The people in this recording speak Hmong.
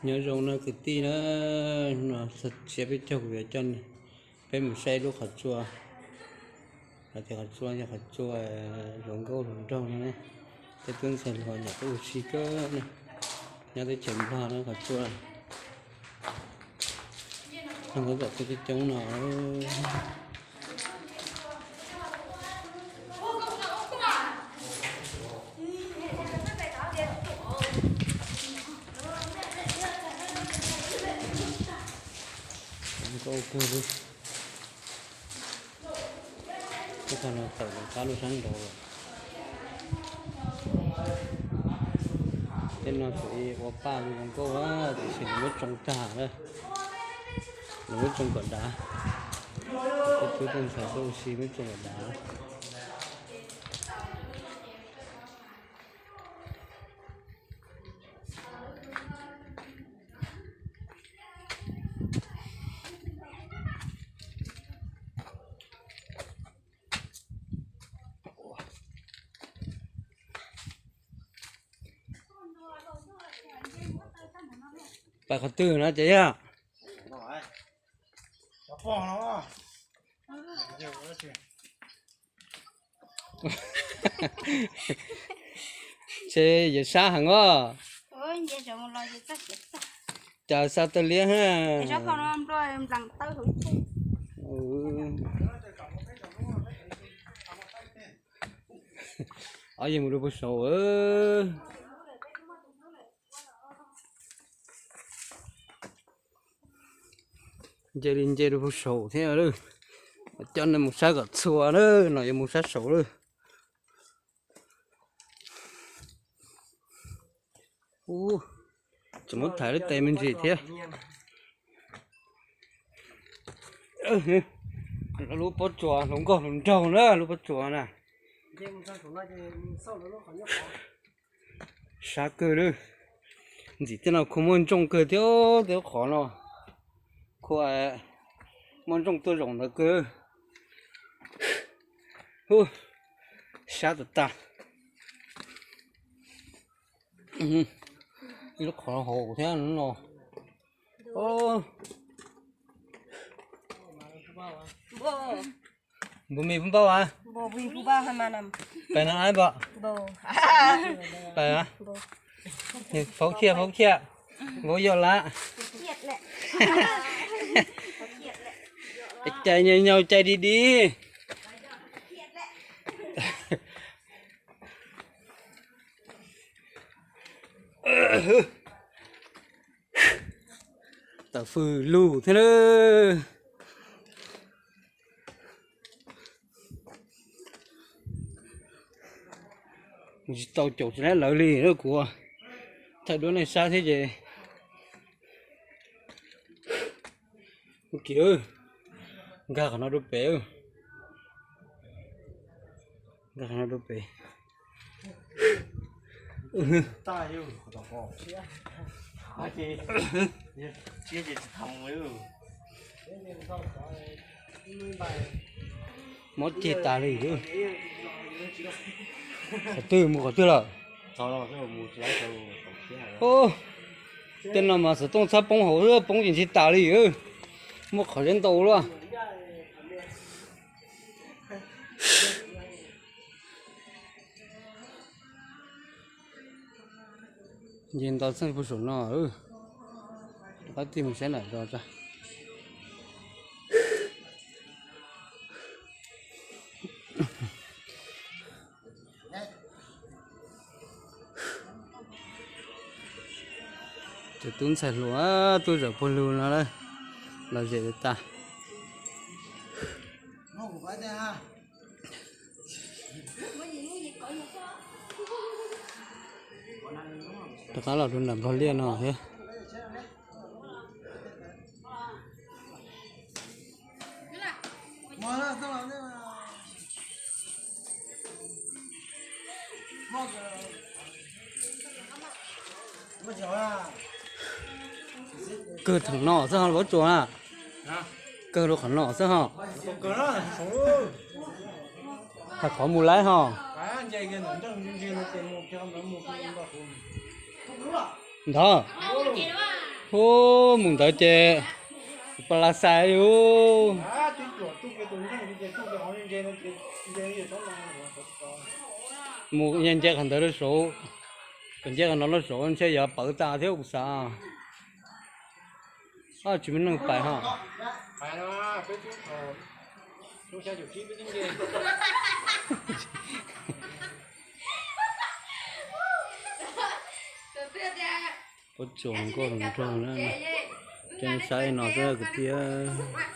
Nyob zoo no kwv tij na, no txog tsiab peb caug kuv yuav coj peb mus saib lub qhov tsua. Hais tias qhov tsua yog qhov tsua hluas nkauj hluas nraug no ne. Tej tub ntxhais hluas nyuam qhuav ua si kawg ne, nyob teb chaws Nplog no qhov tsua. Neeg kuj txawm tuaj coob coob no. Nkauj kawg li. Lub qhov no tawm los qab lub sab nraud lawm. Tej no tseem ua paj zoo nkauj tiam sis lawv muab tsoo tag lawm. Lawv muab tsoo kom dav. Tej tub tej ntxhais tuaj ua si muab tsoo kom dav. Pais qhov twg no ces yog? Ces yawm sab heev os. Cas xa tawg liab ha. Ob yawg mus rau puag saud. Nce li nce rau puag saud thiab lawm. Coj nej mus saib kom txhua na, no yuav mus sab saud lawm. Ub, tseem muab thaiv lub tes me ntsis thiab. Lub pob tsuas hluas nkauj hluas nraug na, lub pob tsuas na. Sab kawg lawm. Ntxim tej no khua muaj ntsooj kawg thiab, tej lub qhov no khua muaj ntsooj tuaj zaum ntawd kawg. Sab tas tas. Ib lub qhov hauv thiab no. Npus mis pub npauj a. Pais no ab npog. Pais a. Faub khiaj faub khiaj. Vauv yog lawm. Cais nyaum nyaum cais dim dim. Tawm fws lug thiab lawm. Tsis tau caum tsis laib lawv li, kuv thaij duab nej saib thiab ces. Ua kiag, nkag qhov no rau pem, nkag qhov no rau pem. Mob ceg tas li. Qhov twg mus qhov twg lawm? Tej no mas xov tooj txhob poob hauv, poob ces ntsis tas li. Muaj qhov zeb ntau luaj. Nce ntau txheej puag saum no, rov qab tig mus saib ntawm no tso. Cov tub ntxhais hluas tuaj zawm puag lug no lawm, los zem tas. Rov qab los rau nram Nplog Liaj no thiab. Kawg theem no xwb ho lub pob tsuas na. Kawg rau qhov no xwb ho. Hais qhov mus laib ho. Ntawd. Ub, mus ntawd ces pa la xais li ub. Mus nce qhov ntawd rau saud, kom nce qhov no rau saud ntshe yuav pawv tas thiab kuv xav. Tsis muaj neeg pais ho. Pob tsuas nkauj hluas nraug na, ces saib no xwb kwv tij.